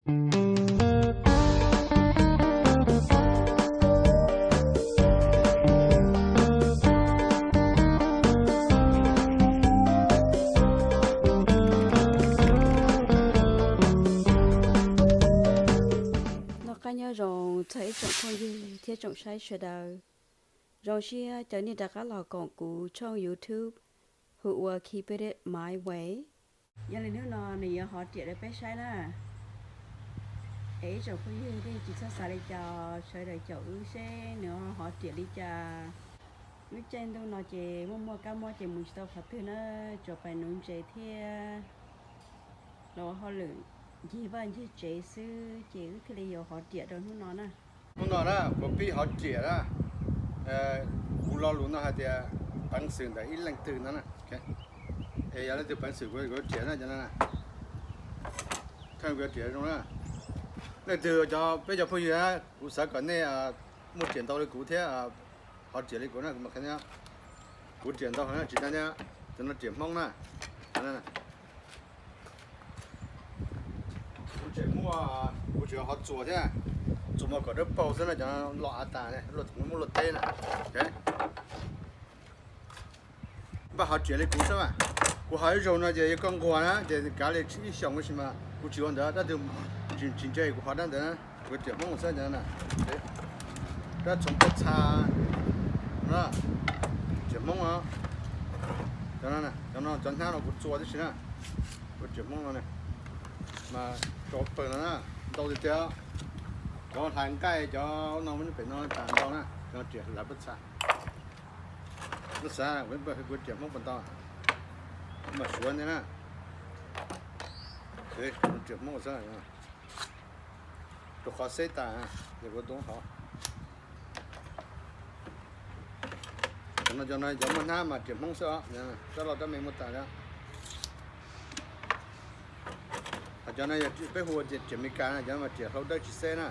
Noj qab nyob zoo txog ib tsoom phooj ywg thiab tsoom saib sawv daws. Zoo siab cov nej rov qab los koom kuv tshooj YouTube hu ua Keep It My Way. Yog li hnub no nws yuav hov riam rau peb saib na. Es ib tsoom phooj ywg nej tsis txhob xav li cas, sawv daws caum wb seb nws hov riam li cas. Lub caij ntuj no ces muaj muaj kab mob ces mus tsis tau qhov twg na, tsuas pais nuv ntses thiab los ua hauj lwm ncig vaj ncig tsev xwb ces wb thiaj li yuav hov riam rau hnub no na. Hnub no na kuv pib hov riam na. Kuv lo lus no hais tias peev xwm ntawm ib leej twg no na. Es yog leej twg peev xwm kuv yuav riam na cov no. Kuv yuav riam zoo na. Leej twg cov peb cov phooj ywg na, kuv xav kom nej muaj riam ntau li kuv thiab hov riam li kuv na, kuv mam qhia nej. Kuv riam ntau heev na, tsis tas tias cov no riam Hmoob na. Kuv tseem muaj, kuv tseem hov txuas thiab. Txuas mas kom dawb paug xwb na, cov no los av tas, muab luaj teb na. Npaj hov riam li kuv xwb mas. Kuv hov ib zaug no ces yog koj nquag na ces kav li ib xyoos tab sis mas kuv tsis ua ntawd, dab twg tsis ntse kuv hov dab ntawd na. Kuv riam Hmoob xwb cov no. Dab txhoov pob txha, riam Hmoob os. Cov no, cov no cov hnab no kuv txua tib si na. Kuv riam Hmoob no mas tso pawg no na, ntau tiag tiag. Cov hlais nqaij cov no pem no tas ntau na, cov riam hlais pob txha. Nub xav kuv riam Hmoob puas tau, kuv mam suav ntej na. Riam Hmoob xwb, rau qhov xeb tas ces kuv tub hov. Cov no cov no cov muaj hnab mas riam Hmoob xwb os, rab loj rab me muaj tas na. Ho cov no yog peb hu ua riam Meskas na, cov no mas riam hlau dawb tsis xeb na.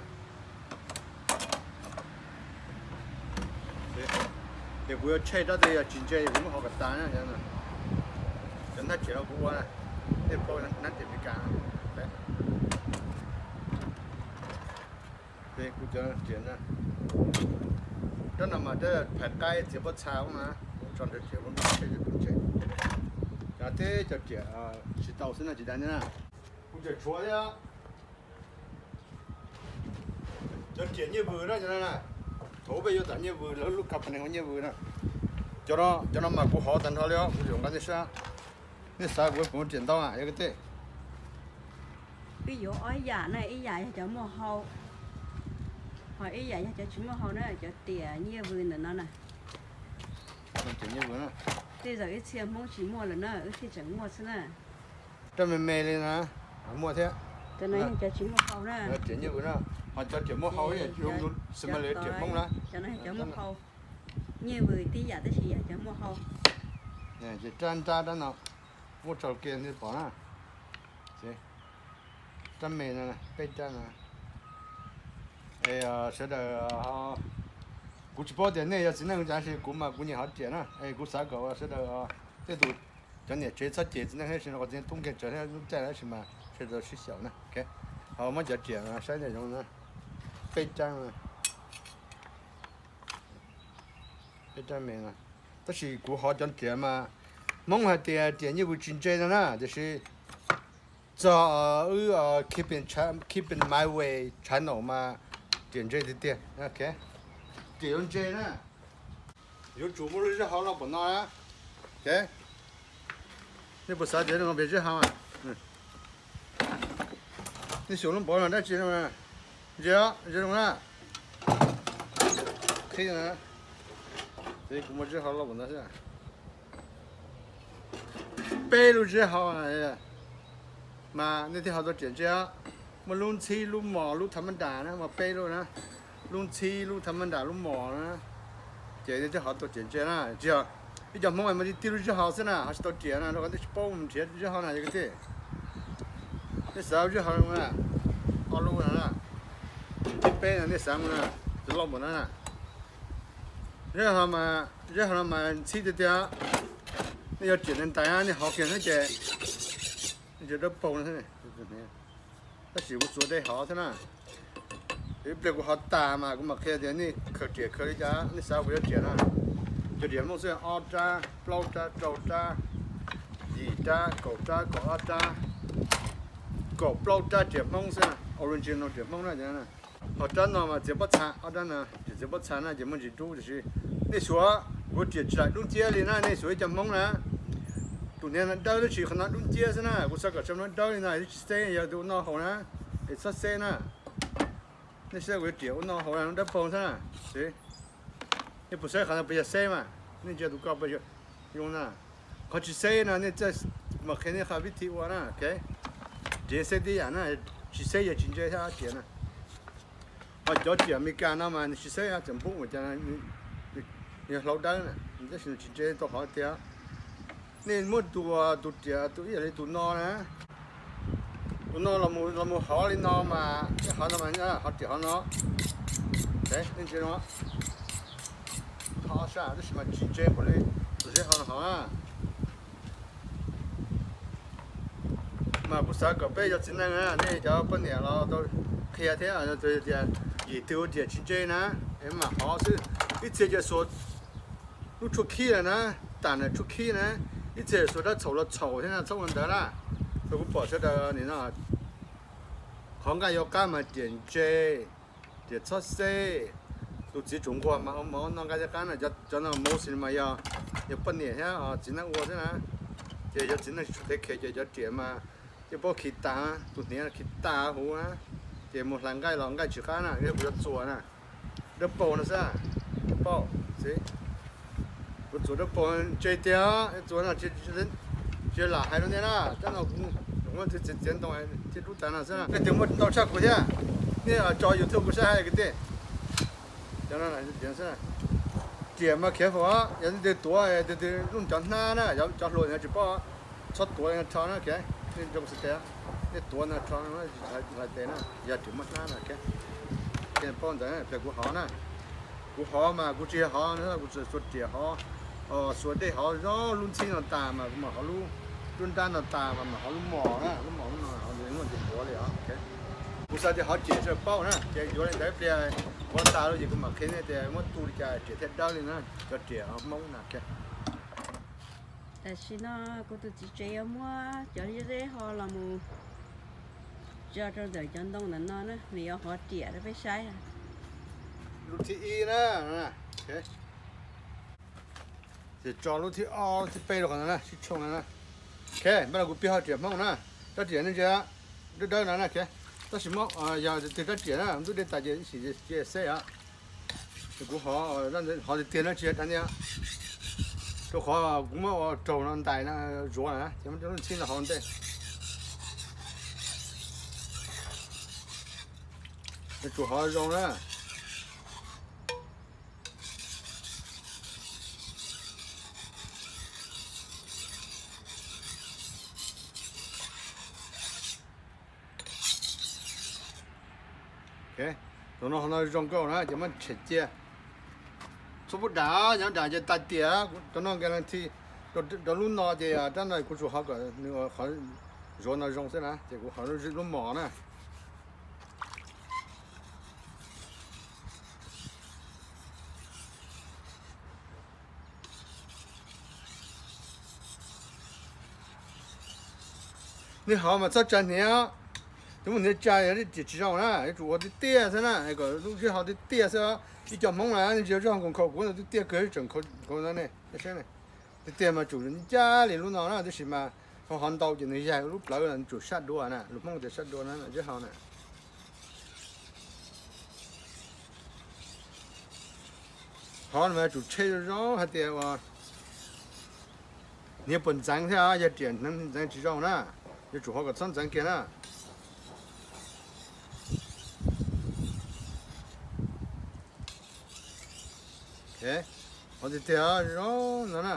Ces kuv yuav tshem rab twg yog tsis ntse kuv muab hov kom tas na. Cov hnab riam no kuv ua na, nej paub hnab riam Meskas. Kuv cov riam, rab no mas rab phais qaib txiav pob txha na, kuv tso nrad riam kuv noj tshem tus ntse. Cov teb cov riam tsis tau xwb no tsis tas na. Kuv tseem tshuav thiab. Cov riam nyiaj vws na, cov no na, thaum peb yuav tom nyiaj vws, lawv lub company hu nyiaj vws na. Cov no mas kuv hov tag nrho li os, kuv yuav nqa nej saib. Nej xav kuv puas muaj riam ntau yog ko tej. Wb yuav ob yam na, ib yam yog cov muaj hau, ho ib yam yog cov tsis muaj hau na, cov riam nyiaj vws ntawm no na. Tej zaum ib txhia Hmoob tsis muaj lawm na, wb thiaj tseem muaj xwb na. Rab me me li na, muaj thiab. Cov no yog cov tsis muaj hau na. Riam nyiaj vws na, ho cov riam muaj hau, riam Hmoob na. Cov no yog cov muaj hau. Nyiaj vws tib yam tab sis yog cov muaj hau. Ces rab nrab rab no muab tso ke nej pom na. Rab me no, peb rab no. Es sawv daws, kuv tsis paub tias nej yog txiv neej cas sis kuv mas kuv nyiam hov riam na. Es kuv xav kom sawv daws tej tus cov niam tsev txhob cem txiv neej thiab, tsis no txiv neej tub nkeeg tsawv thiab lub caij tab sis mas sawv daws sib xyaum na. Ho muab cov riam saib ntawm no, peb rab, peb rab me no. Tab sis kuv hov cov riam mas Hmoob hais tias riam nyiaj vws tsis ntse no na, tiam sis txog wb Keeping My Way channel mas riam ntse tiag tiag. Riam yuav ntse na. Yuav tsum muaj lub zeb hau loj npaum no na. Nej puas xav tias no pem zeb hau? Nej xyuas lub npawv no dab tsi no? Ntsia, ntsia zoo na. Qhib na. Ces kuv muaj zeb hau loj npaum no xwb. Peb lub zeb hau mas nej thiaj hov tau riam ntse. Muaj lub ntxhib, lub mos, lub tha mab nras na, muaj peb lub na. Lub ntxhib, lub tha mab nras, lub mos na, ces nej thiaj hov tau riam ntse na. Tsis yog ib co Hmoob mas tib lub zeb hau xwb na, hov tsis tau riam na, rau qhov nej tsis paub mus nrhiav zeb hau na yog ko tej. Nej xav zeb hau na, ob lub na, peb na, nej xav mus na, loj npaum no na. Zeb hau mas, zeb hau no mas ntxhib tiag tiag. Nej yuav riam ntais ntais nej hov kiag xwb ces ntsia dawb paug no. Tab sis kuv txuas dej hov xwb na. Ib pliag kuv hov tas mas kuv mam qhia tias nej khaws riam khaws li cas, nej xav kuv yuav riam na. Cov riam Hmoob xwb, ob rab, plaub rab, rau rab, yim rab, kaum rab, kaum ob rab, kaum plaub rab riam Hmoob xwb, original riam Hmoob na. Ho rab no mas txiav pob txha, ob rab no riam txiav pob txha na ces muaj ntsis dub tiam sis nej xyuas, kuv riam tsis lam dub nciab li na, nej xyuas ib co Hmoob na. Tus hniav no dawb tab sis qhov no dub nciab xwb na, kuv xav kom txog no dawb li no tsis xeb, yog tus ua noj haus na, es txhob xeb na. Nej saib kuv yuav riam ua noj haus na, dawb paug xwb na. Nej puas saib qhov no puas yog xeb mas, nej ntsia tus ko puas zoo na. Qhov tsis xeb no nej txawj, mam qhia nej qhov vib thi ua na. Riam xeb tib yam na, tsis xeb yog tsis ntse thiab riam na. Ho cov riam Amelikas no mas nws tsis xeb, txawm npub ua cas yog hlau dawb na, tab sis nws tsis ntse tau hov tiag. Nej muab tus, tus riam tus ib yam li tus no na, tus no los mus hov li no mas, hov no mas, hov riam hov no, nej ntsia no, hov sab tab sis mas tsis ntse npaum li tus zeb hov no hov na. Mas kuv xav kom peb cov txiv neej na, nej cov poj niam los tau qhia thiab, tias yim twg ua riam tsis ntse na, es mam hov xwb. Ib txhia ces xuas lub tshuaj khib lawm na, tam ntawm tshuaj khib na, ib txhia xuas dab txhaum los txhaum thiab na, txhob ua ntawd na. Rau kuv pom sawv daws nim no qhov nqaij yuav qab mas riam ntse, riam txhob xeb. Tus txiv tsum nquag mas ua mov no nqaij yuav qab na, cov no mostly mas yog, yog poj niam thiab txiv neej ua xwb na. Ces cov txiv neej tsis tshua kev khes ces cov riam mas yeej paub khi tas, tus hniav khi tas huv na, ces mus hlais nqaij los nqaij tsis qab na, kuv yuav txuas na. Dawb paug no xwb, dawb paug xwb. Kuv txuas dawb paug ntse tiag, txuas no tsis lam hais rau nej na, tab no kuv muab txiav txiav ntoo thiab dub tas no xwb. Nej twg muaj ntau tshaj kuv thiab, nej tso YouTube kuv saib hais kwv tij. Cov no riam mas khiav fawm, yog leej twg tuav, leej twg lub cov hnab na, cov hluas no tsis paub, txhob tuav rho na, nej tuav no rho, hlais tes na, yog riam muaj hnab na. Paub ntawd, pliag kuv hov na, kuv hov mas kuv tsis hov, kuv tsuas xuas riam hov, xuas dej hov zoo lub ntxhib no tas mas kuv mam hov lub, lub nrab no tas mas mam hov lub mos na, lub mos lub no muaj ntsis ntuav li os. Kuv xav tias hov riam sawv paub na, ces yuav li ntawd pliag kuv tas lawm ces kuv mam qhia nej tias muab tu li cas riam thiaj dawb li na, cov riam Hmoob na. Tam sim no kuv tus txiv tsev yuav muab cov liab zeb ho los mus tso rau ntawm cov ntoo ntawm no na, nws yuav hov riam rau peb saib. Lub thib ib na, ces tso lub thib ob thib peb rau qhov no na, sib tshooj no na. Ok, npaj no kuv piav ho riam Hmoob na, rab riam nej ntsia, dawb dawb no na. Tab sis muab, yog twg rab riam na ntub dej tas ces ib sim cia xeb os. Ces kuv hov, hov tiag tiag na tsis yog dav nia, rau qhov kuv muab ua raug no ntais no, zuav na ces muab lub ntxhib no hov ntej. Yuav tsum hov zoo na. Tus no ho no zoo nkauj na ces muab tshem cia. Txhob pub dam, nyob dam ces tag tiam. Cov no guarantee, rau lub no ces rab no kuv tsuas hov kom nws qhov zuav no zoo xwb na ces kuv hov lub mos na. Nej hov mas txhob tsa hniav, tus muaj hniav tsa yog riam tsis zoo na, yuav tsum ua tiaj tiaj xwb na, kom lub zeb ho tiaj tiaj xwb. Ib co Hmoob na nej ntsia zoj nkaus khaus kuv ntawd tiaj tiaj kawg tseem khaus ntawd ne, saib ne. Tiaj tiaj mas tsum ncaj li lub no na, tab sis mas ho hov ntau ces nws yaig lub plawv, nws tsum sab dua na, lus Hmoob tias sab dua na, zeb ho na. Hov no mas yuav tsum tsheb zoo zoo hais tias uas hniav puas ntxeev thiab, yog riam ntxeev tsis zoo na, yuav tsum hov kom txhob ntxeev kiag na. Hov tiag tiag zoo no na.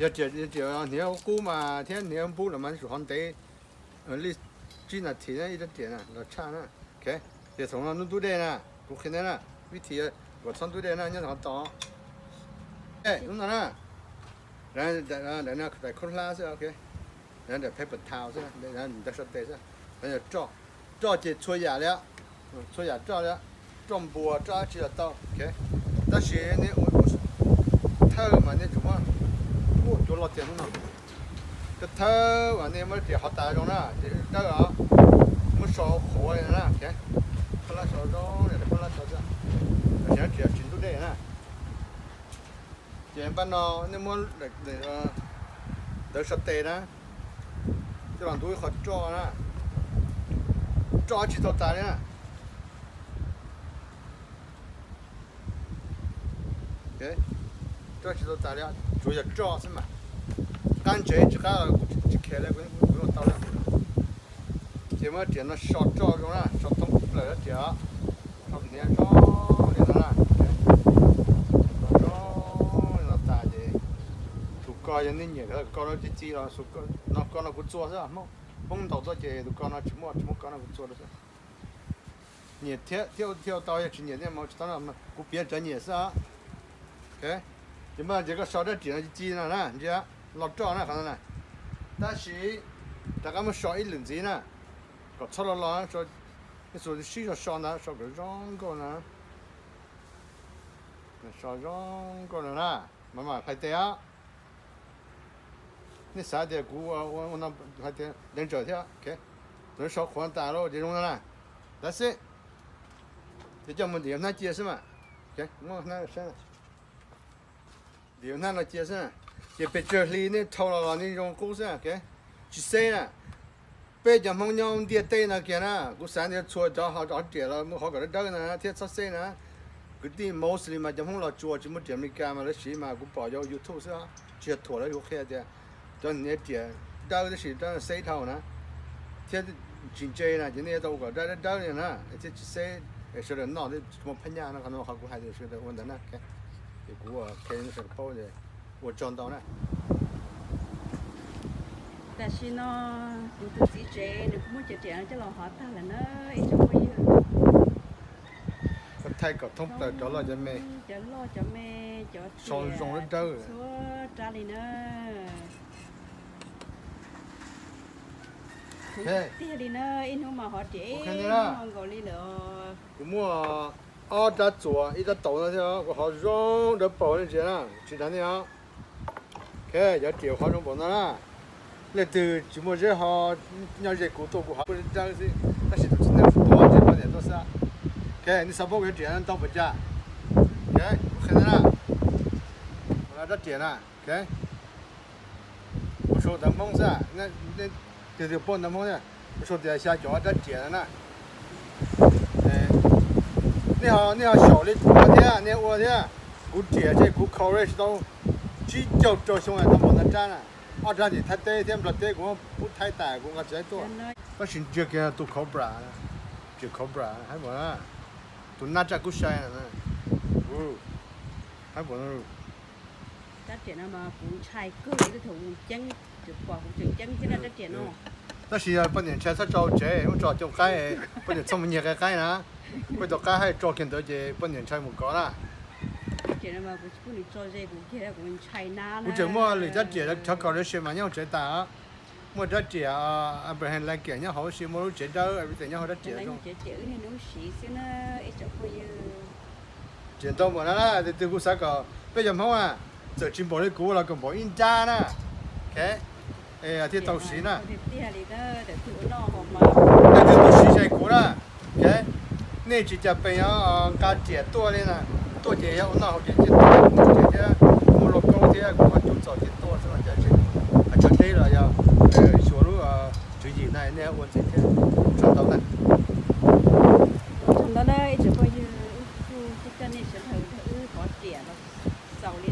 Yog riam, riam hniav qub mas thiab hniav npub los mas yuav tsum hov ntev li tsib nas this na, ib rab riam na los tshaj na. Ces thaum no ntub ntub dej na, kuv qhia nej na, vib thi kom txhob ntub dej na nyob hov tod. Lub no na, daim khaub hlab xwb, daim paper towel xwb, ntawd sab tes xwb, yog roj. Roj ces txhua yam li, txhua yam roj li, roj npua roj dab tsi los tau. Tab sis nej ua thawj mas nej tsuas muab, ua cuav los tiag hnub no. Thawj mas nej muab riam hov tas zoo na, ces dawb os, muab so qhuav li no na. Pab lab so zoo, pab lab so xwb, tam sim no riam tsis ntub dej na. Ces npaj no nej muab ntawd so tes na, coj los ntub ib qho roj na, roj tsis tau tas li na. Roj tsis tau tas li, tsuav yog roj xwb mas. Qab ntsev tsis qab los kuv tsis kheev li, kuv ua tau li. Ces muab riam no so roj zoo na, so thoob plaws rab riam, so hniav zoo li no na, so zoo li no tas ces tus ko yog nej nyiam tus ko no ci ci los no, ko no kuv txua xwb, Hmoob ntaus tuaj ces tus ko no tsis muaj, tsis muaj ko no kuv txua rau xwb. Nyiam thiab thiaj ua tau, yog tsis nyiam thiab mas tsis tau, kuv piav cov nyiam xwb os. Ces mas ces koj so rab riam no ci ci no na, ntsia, los roj na qhov no na. Tab sis rov qab muab so ib lwm ntxiv na, kom txhob los los, nej xus sib so so ntawd, so kom zoo nkauj na, so zoo nkauj no na, mas mam hlais tes os. Nej xav tias kuv ua no hais tias danger thiab, txawm so qhuav tas lawm ces zoo no na, that's it. Ces coj mus ntim hnab cia xwb mas, ntim hnab no cia xwb. Ces pes tsawg hli nej dhau los los nej zoo qub xwb, tsis xeb na. Peb cov Hmoob nyob ntiaj teb no kiag na, kuv xav tias txhua cov ho riam los mus hov kom dawb dawb na thiab txhob xeb na. Kwv tij mostly mas cov Hmoob Los Tsuas tsis muaj riam Amelikas mas lawv siv mas kuv pom yog YouTube xwb, tsis yog thuam, lawv yuav qhia tias cov niag riam dawb tab sis dawb xeb dhau na, thiab tsis ntse na, ces nej tau ua kom dawb dawb li na, thiab tsis xeb, sawv daws noj thiab tsis muaj phab nyaj no, qhov no qhov kuv hais tias sawv daws ua ntawd na. Ces kuv ua qhia sawv daws paub, ua tsaug ntau na. Tam sim no kuv tus txiv tsev nws kuj muab cov riam no coj los hov tag lawm na, ib tsoom phooj ywg. Koj thaij kom thoob plaws cov loj cov me, cov loj cov me, cov so zoo dawb dawb txhua rab li na. Tiag li na, ib hnub mas hov riam ib hnub nkaus li lawm. Kuv muaj ob rab txuas ib rab taus no thiab, kuv hov zoo dawb paug li ntsia na, tsis dag nej os. Cov riam hov zoo npaum no na. Leej twg tsis muaj zeb ho nyob ze kuv tuaj kuv hov dawb xwb, tab sis tus txiv neej kuv thov tsis poj niam tuaj xwb. Nej xav paub kuv cov riam ntau npaum cas? Kuv qhia na, rab riam na, kuv sau ntawv Hmoob xwb, tus twg paub ntawv Hmoob, kuv sau tias xya caum ob rab riam no na. Nej ho xyaum li kuv thiab nej ua thiab. Kuv riam ces kuv khaus li tsis tau tsib caug rau xyoo tau npaum ntawd rab na. Ob rab tim Thaib teb thiab Nplog teb kuv muab pub Thaib tas kuv nqa tsis tau tuaj. Tab sis ntsia kiag tus cobra, riam cobra haib npaum na, tus nab raj kub sai, haib npaum no. Rab riam no mas kuv ntshai kawg li, thaum kuv ceeb, tseem pom kuv tseem ceeb thiab rab riam no. Tab sis yog poj niam ntshai txhob tso tsev, muab tso cov qaib, poj niam txhob mus nyiag qaib qaib na. Poj tau qaib hais tso kiag ntawd ces poj niam ntshai mus kov na. Kuv tseem muaj lwm rab riam cov kos lawv sis mas nyob hauv tsev tas. Muaj rab riam Abraham Lincoln nyob hauv si, muaj lub tsev dawb everything nyob hauv rab riam. Riam ntau npaum no na, tus twg kuv xav kom peb cov Hmoob na, txawm tsis npaum li kuv los kom npaum ib nrab na, thiaj tau siv na. Tus twg tuaj siv zes kuv na, nej tsis cas peem nqa riam tuaj li na, tuaj ces yog ua noj hauv riam thiab, muaj logo thiab kuv muaj cub txaus ces tuaj xwb los cas tsis hais tsam deb los yog xyuas lub tswv yim na nej ua ntxiv thiab. Tsaug ntau na. Tsaug ntau na ib tsoom phooj ywg, wb kuj coj nej sawv daws nrog wb hov riam los xaus li